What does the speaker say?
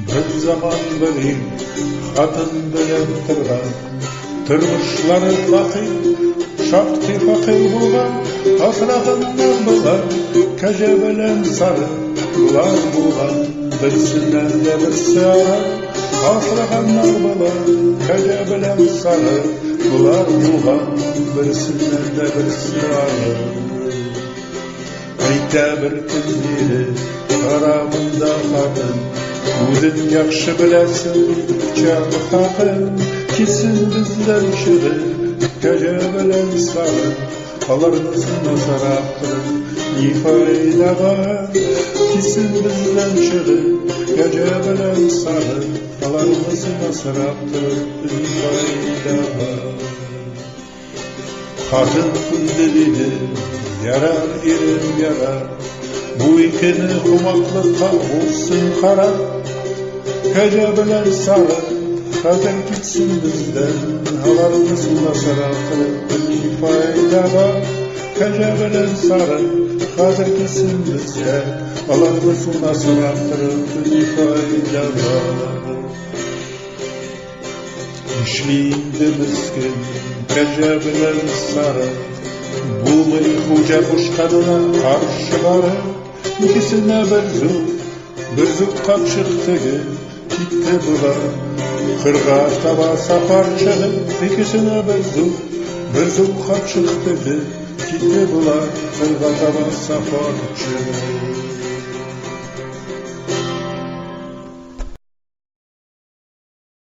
Бер заман бер ир хатын белән торган. Тормышлары факир, шактый факир булган. Асраганнар болар кәҗә белән сарык. Болар булган берсеннән дә берсе ары. Асраганнар болар кәҗә белән сарык. Болар булган берсеннән дә берсе ары. Әйтә бер көн ире, кара монда хатын, Үзең яхшы беләсең бит пычак хакын. Кисен бездән чыгып, кәҗә белән сарык, Аларны насарап торып, ни файда бар? Кисен бездән чыгып, кәҗә белән сарык, Аларны насарап торып, ни файда бар? Хатын күнде диде, ярар, ирем, ярар. Бу икене кумаклыкка булсын карар. Кәҗә белән сарык хәзер китсен бездән, аларны суда сарап ни файда бар? Кәҗә белән сарык хәзер китсен бездән, аларны суда сарап ни файда бар? Нишли инде мескен кәҗә белән сарык? Булмый хуҗа кушканына каршы барып, икесенә бер зур, бер зур капчык тегеп, китте болар. Кырга таба сафар чыгып, икесенә бер зур, бер зур капчык тегеп, китте болар. Кырга таба сафар чыгып.